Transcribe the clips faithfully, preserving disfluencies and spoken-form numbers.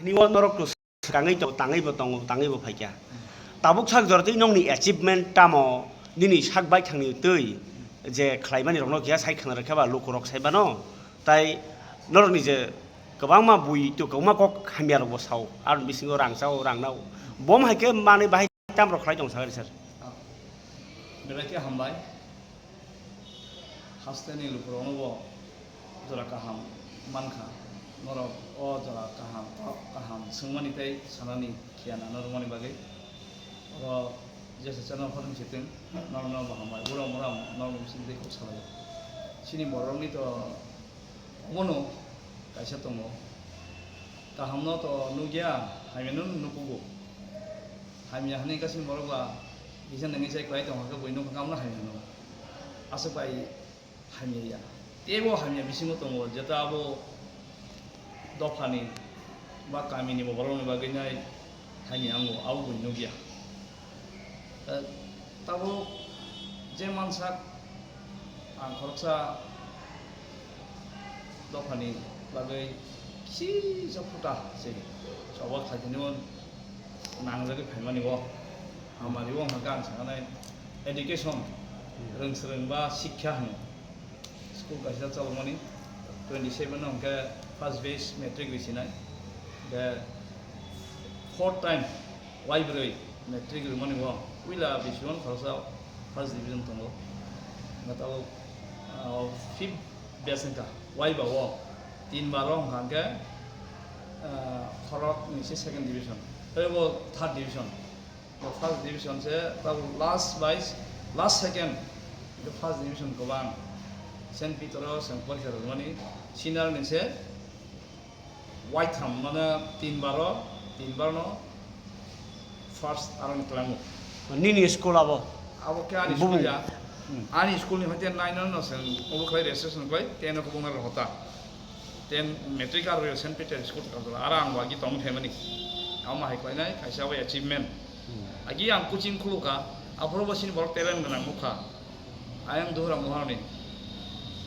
Tini o norok to swkangwi tongo, tangwi bo tongo, tangwi bo phaikha. Tabuk sak jora twi nokni achievement tamo nini sak baithangni twi je khlaimani rokno kiya sai khna rwkha ba lukurok sai bano. Tai norokni je kwbangma bui to kwbangma kok hamya rokbo sao, aroni bisingo rang chao, rang nao. Bom hai khe manwi bahai tam rok khlai tong sakha sir. Belai khe hambai. Hasteni lukurokno bo jora kaham mankha. Norok o jora kaham, kaham swngmani tei sanani khiyana norokmani bagwi. Oro jesa channel photo ni sitwng norokno bo hambai. Uro mura norok bising tei kok salai. Chini borokni to omono kaisa tongo. Kahamno to nukya, hamyano nukgo. Hamya hwnwi kasing borok ba kisa nangwi chai kwlai tongkha khe buino hwnka omono hamya hwno. Aswk bai hamya ya. Teibo hamya bisingo tongo, jeta abo dophani ba kamini bo borokni bagwi nai hamya wngo, abo bui nukya. Eh, tabuk je mansak ang khoroksa dophani bagwi kisa phuta se choba khaitini o nangjagwi phaimani o hamari o hwnka ang sanai education, rwng swrwng ba sikha hwno. School kaisa chalokmani, twenty seven no hwnkhe first batch matric risinai. Hwnkhe fourth time waibrwi matric rwmani o puila bision khoroksa first division tongo. Hwnkhe tabuk, ah, fifth batch wngkha waiba o tin bar o hwnkha hwnkhe, ah, khorok ni se second division, tei bo third division. First division se tabuk last bai last second, first division kwbang. Saint Peter o chwng porikha rwmani senior ni se waitham, mane tin bar o, tin bar no first aroni twlango. Nini school abo? Abo khe ani school ya. Hmm. Ani school ni hoite nine no chwng obo khlai registration khlai, ten o kubung rw hota. Ten matric aro Saint Peter School Agartala, aro ang bo agi tongwi phaimani. Amo hai khlainai kaisa abo achievement. Hmm. Agi ang coaching khulukha, aphuru bo chini borok talent gwnang nukha. Ayang Duhura Moharani,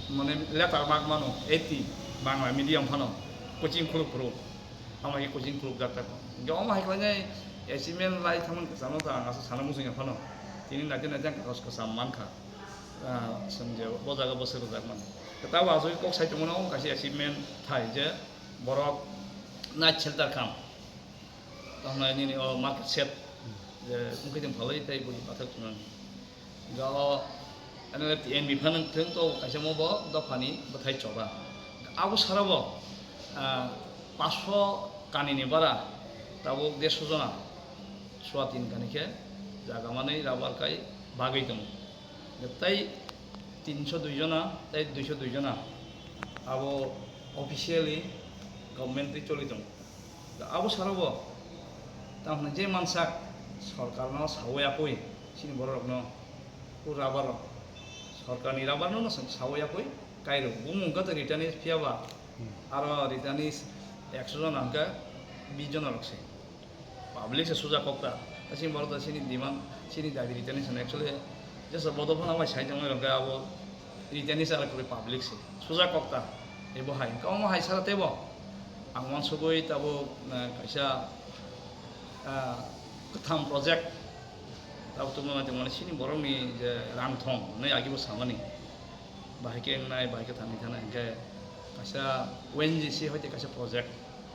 mane letter mark mano, eighty, Bangla medium phano, coaching khuluk phuru. Amo hai coaching khuluk jak tako. Hingke omo hai khlainai achievement lai thangmani kwchangno ta ang aswk sana muchungya phano. Tini naite naite ang kagoz kwcham mankha. Ah, chwng je bo jaga bwswk rwjakmani. Tei tabuk aswk kok sai tongmano, omo kaisa achievement thai je borok night shelter kam. Tamo nini o market shed je wngkhe tong phalwi tei bui pathak tongmani. Ga o N L F T N B phano thwng to kaisa mo bo dophani bwthai choba. Abo sara bo, ah, paso kanini bara tabuk dersho jona, soa tin kani khe jaga manwi rubber kai bagwi tongo. Tei tinso dui jona tei duiso dui jona abo officially government twi choli tongo. Da abo sara bo tamo hwnwi je mansak sorkarno sawi yapui chini borok rokno o rubber rok sorkarni rubber no sawi yapui kairo bumung khe returnees phiya ba aro returnees ekso jona hwnkhe bish jona rok se. Public se suja kok ta. Chini borok da chini demand, chini dabi returnees hwnwi actually jesa bodo phano bai sai tongwi rok khe abo returnees aro kwrwi public se. Suja kok ta. Ebo hai. Hwnkhe omo hai sara teibo ang uansugwi tabuk, eh, kaisa, eh, kwtham project tabuk tubuna tongmani chini borokni je rang thong hwnwi agibo samani. Bahai khe wngnai, bahai khe thangwi thangnai, hwnkhe kaisa O N G C hoite kaisa project,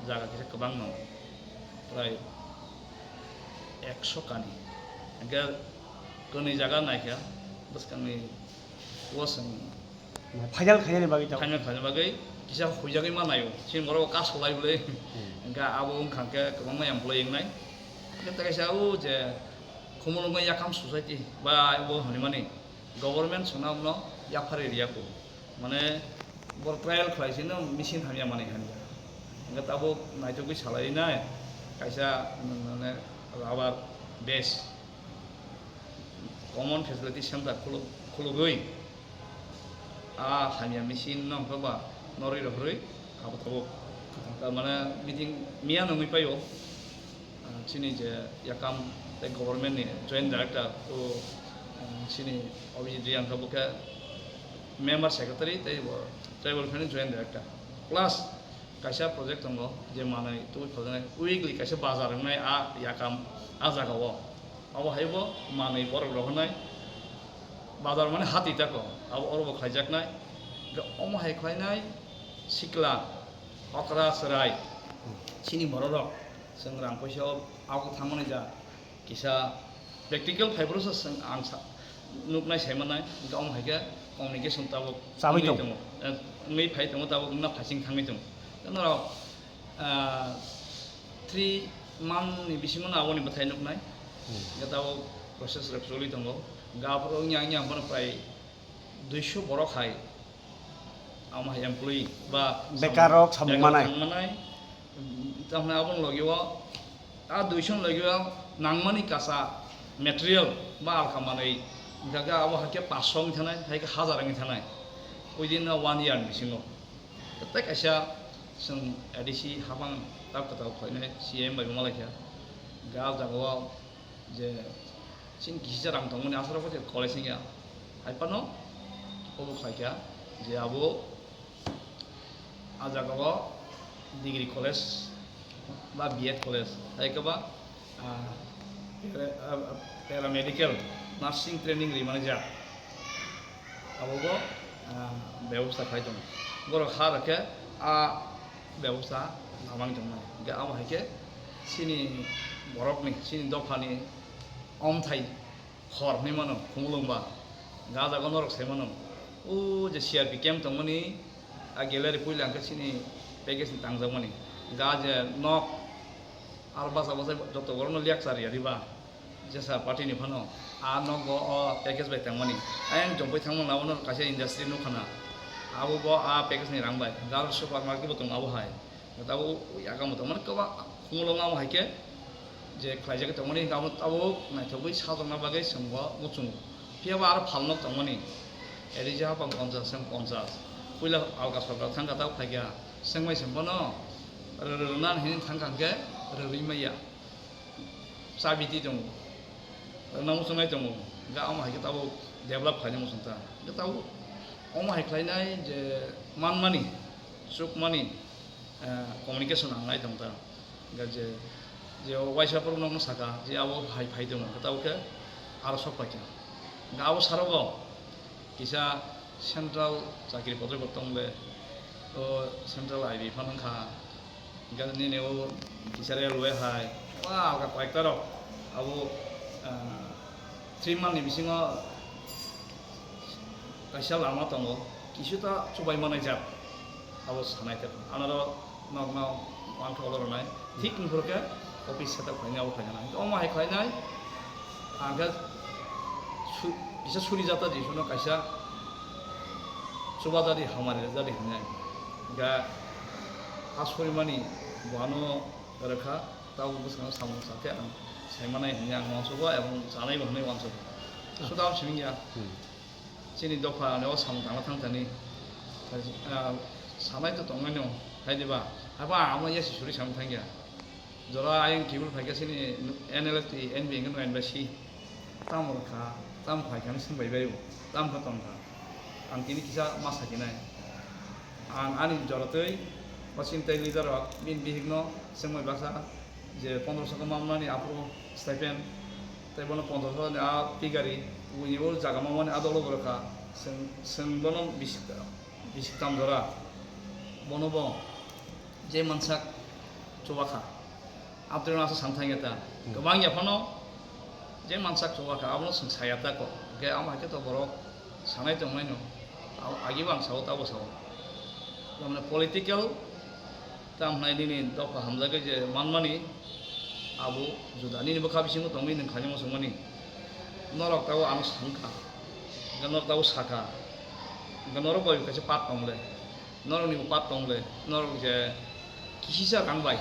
jaga kisa kwbangno, prai ekso kani, hwnkhe kwnwi jaga naikha bwskangni o chwng final khainani bagwi tabuk. Final khaina bagwi kisa huijagwi ma naio, chini borok kasolai bwlwi, hmm, hwnkhe abo wngkha hwnkhe kwbangma employee wngnai, hwnkhe tei kaisa o je Khumulwng Yakam Society ba bo hwnwi mani. Government swnamno yapharwi riya kho. Mane, bor trial khlai sino machine hamya manwi hanya. Hingke tabuk naitugwi salai nai, kaisa, mane, rubber base common facility center khuluk-, khulugwi, a hamya machine no hwnkhe ba norwi rohorwi abo tabuk. Mane, meeting miya nungwi paio. Ah, chini je Yakam tei government ni joint director o, ah, chini Abhijit Reang khe bo khe member secretary tei bo tribal welfare ni joint director. Plus Kaisa project tongo, je manwi tubui phaljaknai, weekly kaisa bazar wngnai a yakam, a jagao. Abo haibo manwi borok rohornai, bazar mane hati tako, abo oro bo khlaijaknai. Hwnkhe omo hai khlainai sikla, okra, chwrai, chini bororok, chwng rang puisa o abo thangmani ja. Kisa practical phaibrwksa chwng ang sa-, nuknai saimanai, hwnkhe omo hai khe communication tabuk Chabai wngwi tong. tongo, eh, wngwi phai tongo, tabuk wngna phaising thangwi tongo. Tei norok, ah, three month ni bisingo no aboni bwthai nuknai, Hmm. hwnkhe tabuk process rok choli tongo. Hwnkhe aphuru wngya wngya bono prai duiso borok hai, amo hai employee ba Bekar rok samung bekar manai. Samung manai, tamni aboni logi o, a duiso ni logi o nangmani kasa material ba alka manwi, hwnkha khe abo hai khe paanch sho wngwi thanai, hai khe hazar wngwi thanai, within a one year ni bisingo. Tei kaisa chwng A D C hapang tak kwtal khlainai C M bai bo malaikha, hwnkhe ah jagao je chini kisa rang tongmani aswk rok je college wngya, hai phano obo khlaikha je abo ah jagao degree college ba B Ed college, hai khe ba, ah, para-, ah, paramedical nursing training rimani jak. Abo bo, ah, bebosta khai tongo. Borok ha rwkhe a bebosta lamang tongmani. Hwnkhe abo hai khe chini borokni, chini dophani omthai hor hinwi mano, Khumulwng ba. Hwnkhe a jaga norok sai mano, o je C R P camp tongmani, a gallery puila hwnkhe chini package ni tangjakmani. Hwnkhe a je nok, aro basa basa joto borokno lecture ya riba. Jesa party ni phano a nogo o package bai tangmani. Ayang jongpoi thangmani abono kaisa industry nukha na. Abo bo a package ni rang bai. Hwnkhe aro supermarket bo tongo abo hai. Tabuk yakamo tongmani kwbang Khumulwng amo hai khe je khlaijagwi tongmani hwnkhe abo tabuk naithokgwi sajokna bagwi chwng bo muchungo. Phiya bo aro phalno tongmani. Eri je hapang ponchas, chwng ponchas. Puila alka sorkar thangkha tabuk phaikha. Chwngbai chwng bono rw-, rw-, rwna hinwi thangkha hwnkhe rwrwi maya. Chabiti tongo, rwna muchungnai tongo, hwnkhe omo hai khe tabuk develop khlaina muchungkha. Hwnkhe tabuk omo hai khlainai je manmani, chukmani, eh, communication ang nai tongkha. Hwnkhe je, je waisa phuru nokno sakha je abo hai phai tongo, hwnkhe tabuk khe aro sok paikha. Hwnkhe abo saro bo kisa central chakri kotor bo tong le, o central I B phano wngkha, hwnkhe nini o kisa railway hai, wa, alka koyekta rok, abo, ah, three month ni bisingo kaisa lama tongo, kisu ta chubai manai jak, abo sanai tongkha. Anaro nokno wankha ulo rwnai. Thik wngphuru khe office setup khlainai, abo khlainai. Omo hai khlainai, ang khe su-, kisa suri jata di, suno kaisa chuba jadi, hamari jadi hinai. Ga a surimani bo ano rwkha, tabuk bwskango samung sa khe ang saimanai hinwi ang uansugo, ebong chanaibo hinwi uansugo. Suda ang simi ya. Hmm. Chini dopha ani o samung tangna thang thani, ah, sanai to tongmani no, hai diba? Haiba ang amo yasi suri samung thangya. Jora ayang kibul phaikha chini N L F T, N B N no N B C. Tamo kha, tamo phaikha ni sing bai bai bo, tamo kha tong kha. Ang tini kisa ma sakinai. Ang ani jora twi o chini tei leader rok bini bihik no swngmai baksa je pondro saka mamnani aphuru stipend tei bono pondro saka ni a pigari bini o jaga mamani a dolo borok kha. Swng, swng bono bisik, bisik tam jora bono bo je mansak chuba kha. Abdul Nasir sang thangya ta. Hmm. Kwbang ya phano je mansak chuba kha, abono swng saya ta ko. Hwnkhe amo hai khe to borok sanai tongmai no. Abo agi bo ang sao, tabo sao. Tamni political, tamni nini dopha hamjagwi je manmani, abo juda nini bwkha bisingo tongwi nwng khaino muchungmani. Norok tabo ano sangkha. Hwnkhe norok tabo sakha. Hwnkhe norok bai kaisa part tong le. Norokni upat tong le, norok je kisisa rang bai.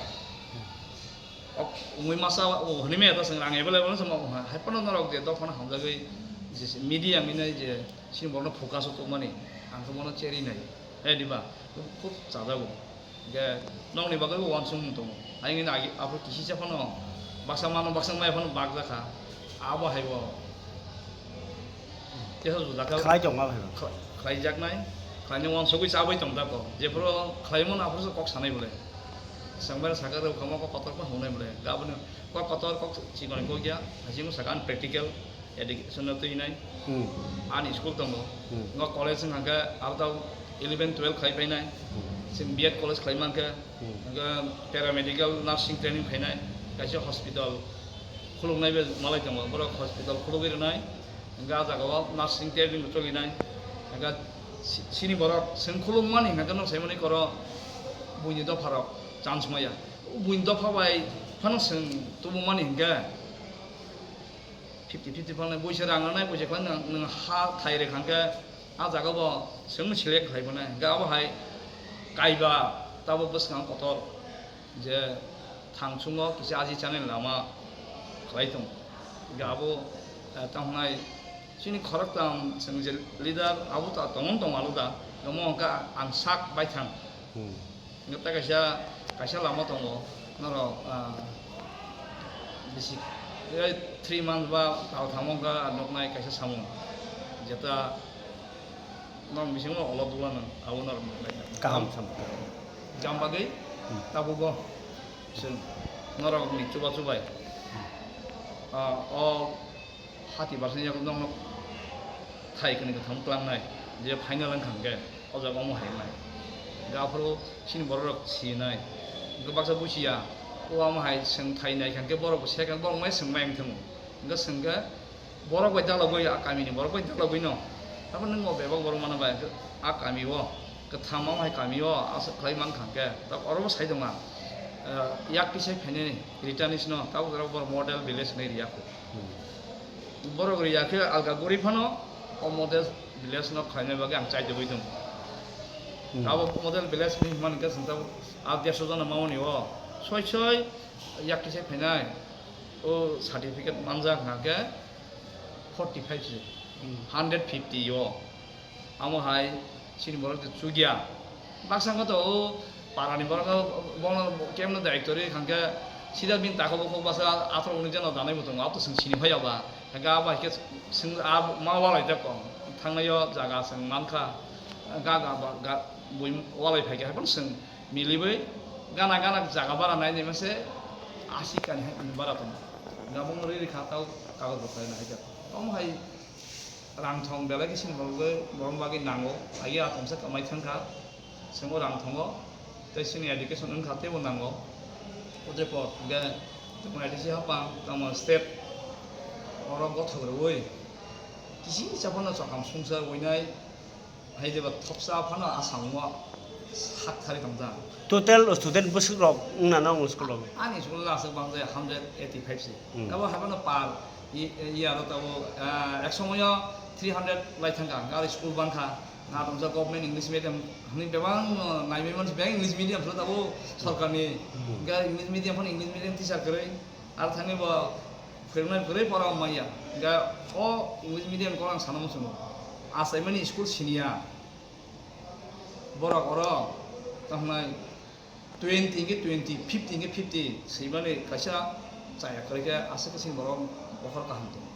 Ok, umui masa o hwnwi maya ta chwng rang available no chwng hai phano norok je dophano hamjagwi je media minai je chini borokno focus o tongmani, ang khe bono cheri nai. Hai diba? Khub chajago. Je nokni bagwi bo uansukmung tongo. Ayang ini agi aphuru kisisa phano baksa mano baksa maya phano bakjakha. Abo hai bo. Tesa juda khe khlai tongma hai bo. Khlai-, khlaijaknai. Khlaina uansugwi chabai tong tako. Jephuru khlaimano aphuru kok sanai bole. Sengmani saka rw kama kok kotor ma hwnai bole. Gaboni kok kotor kok chikon kok ya. Hajimo saka practical education no twi nai. Hmm. Ani school tongo. Hmm. Ngo college wng hangke arta eleven twelve khai painai. Hmm. Sing B Ed college khlai mankhe. Hmm. Hingke paramedical nursing training khainai. Kaisa hospital khuluknai be malai tongo. Borok hospital khulugwi rwnai. Hingke ah jagao nursing training bo cholinai. Hingke si-, sini borok chwng khulukmani hingke nwng saimani koro buini dopharok chance maya. Buini dopha bai phano chwng tubumani hingke fifty fifty phano buisa rang rwnai, buisa khlai nwng, nwng ha thai rwkha hingke ah jagao bo chwng select khlai phano. Hingke abo hai kaiba tabuk bwskang kotor. Je thangchungo kisa aji chanani lama khlai tongo. Hingke abo, eh, tamo hwnai chini khoroktham chwng je leader abo ta tongmung tongo alada, omo hwnka ang sak baithang. Hmm. Hingke ta kaisa, kaisa lama tongo, norok, ah, bisi, eh, three months ba tal thamo hwnka nuknai kaisa samung. Jeta Norok bisingo olo dula nang, abo norok nang nai. Kaham sam. Jam bagwi Hmm. tabugo chwng norokni chuba chubai. Ah, o hati barsa yago norok thai kwnwi kwthang tlangnai, je final wngkha hwnkhe o jaga omo hai wngnai. Hwnkhe aphuru chini borok rok sinai. Hwnkhe baksa buchiya, o omo hai chwng thai nai kha hwnkhe borok bo se khe borok mai swngmai wng thungo. Hwnkhe swngkhe, Borok bai dalogwi, a kamini borok bai dalogwi no. Tamo nwng o bebak borok mano bai, a kami o, kwthang mamo hai kami o, aswk khlai man kha hwnkhe, tak oro bo sai tongma. Eh, yak kisa phainani returnees no, tabuk borok model village hinwi riya kho. Hmm. Borok riya khe alga guri phano o model village no khlaina bagwi ang chai tongwi tongo. Hmm. Abo model village hinwi hwnba hwnkhe chwng tabuk a dersho jona mamoni o, soi soi yak kisa phainai. O certificate manjak hwnkhe forty five se, Hmm. hundred fifty o. Amo hai chini borok de chukya. Baksa wngkha to o parani borok no, bono kemno daitwrwi hwnkhe sida bini takhuk bukhuk basa athro unis jano danai bo tongo. Abo to chwng sini phaiya ba. Hwnkhe abo hai khe chwng a ma walai jak kong. Thangnai o jaga chwng mankha. Ga ga ba ga bui walai phaikha hai phano chwng Milibwi gana gana jaga bara nai nai mase asi kani hai bara tongo. Gabung riri kha tau kagoj bo khlai nai kha. Omo hai rang thong belai khe sini bagwi, borok bagwi nango. Agi atomsa kwmai thang kha, swngo rang thongo. Tei sini education wng kha teibo nango. Ojepot hwnkhe tamo A D C hapang, tamo state oro gothok rwui kisi sa phano chokam sungsa winai. Hai diba thopsa phano Assam o sak thari tongja. Total student bwswk rok wngna nang school rok? Ani school o aswk bang jai hundred eighty five se. Hmm. Abo hai phano par i-, i-, aro tabo, ah, ek somoyo three hundred lai thangkha, aro school bangkha. Na tongsa government English medium, hwnwi bebak, uh, naimai mansi bebak English medium se tabo sorkarni. Hmm. Ga English medium phano English medium teacher kwrwi. Aro thani bo phwrwngnai bwrwi pora manya. Ga o English medium ko ang sana muchungo. Achaimani school siniya. Borok oro tongmai twenty hwnkhe twenty, fifty hwnkhe fifty swimani kaisa chaya kwrwi khe aswk khe chini borok bokhor kaham tongo.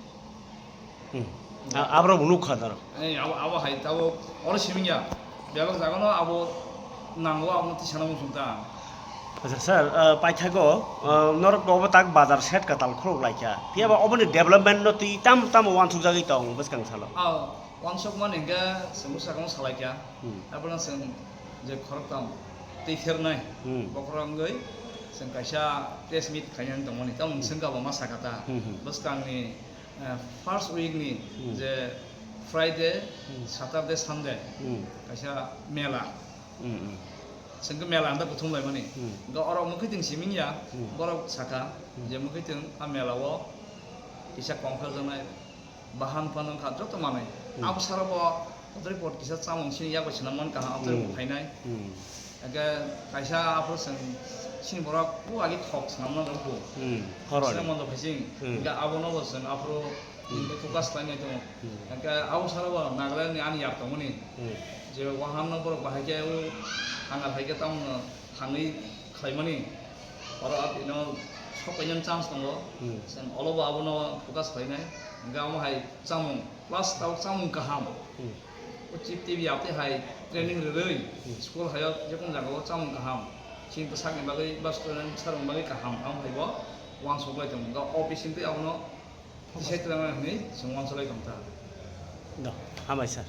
Hmm. A-, aborok bo nukha norok. Eh, abo, abo hai tabuk oro siming ya. Belok jaga no abo nango, abo no tisana muchung ta. Acha sir, ah, paithago, ah, norok obo tak bazar set kwtal khuluk laikha. Phiya ba oboni development no twi tam tam wansuk jagwi tong bwskang salo. Ah, wansuk mani hwnkhe chwng bwskango salai kha. Hmm. Abono chwng je khoroktham twi thernai, Hmm. bokhorok wngwi chwng kaisa press meet khainani tongmani. Tamoni Hmm. chwng kabo ma sakha ta. Hmm, hmm. Bwskangni Eh, first week ni Hmm. je Friday, Hmm. Saturday, Sunday Hmm. kaisa mela. Hmm, hmm. Chwng khe mela hwnda kuthum laimani. Hmm. Hwnkhe oro mwkhwtwng siming ya, Hmm. borok sakha Hmm. je mwkhwtwng a mela o kisa kongkha janai, bahan phano wngkha joto manwi. Hmm. Abo sara bo report kisa chamung sini yak bai swnam man kaham, abo Hmm. report phainai. Hmm. Hingke kaisa aphuru chwng chini borok o agi thok swnamna nukgo. Hmm, horoni. Swnam mando phaising. Hmm. Hingke abono bo chwng aphuru Hmm. focus khlainai tongo. Hmm. Hingke abo salo bo Nagaland ni ani yak tongmani. Hmm. Je wahan no borok bahai khe o hangar hai khe tamno thangwi khlaimani. Oro abo ino sok painani chance tongo. Hmm. Chwng olo bo abono focus khlainai. Hingke amo hai chamung, plus tabuk chamung kaham. Hmm. O chip T V yaptwi hai training rwrwi school hayo jekung jagao chamung kaham, chini bwsakni bagwi ba student bwsarokni bagwi kaham, tamo hai bo uansuk lai tongo. Ga office twi abono tisai twlangna hinwi chwng uansuk lai tong ta. No, hambai sir.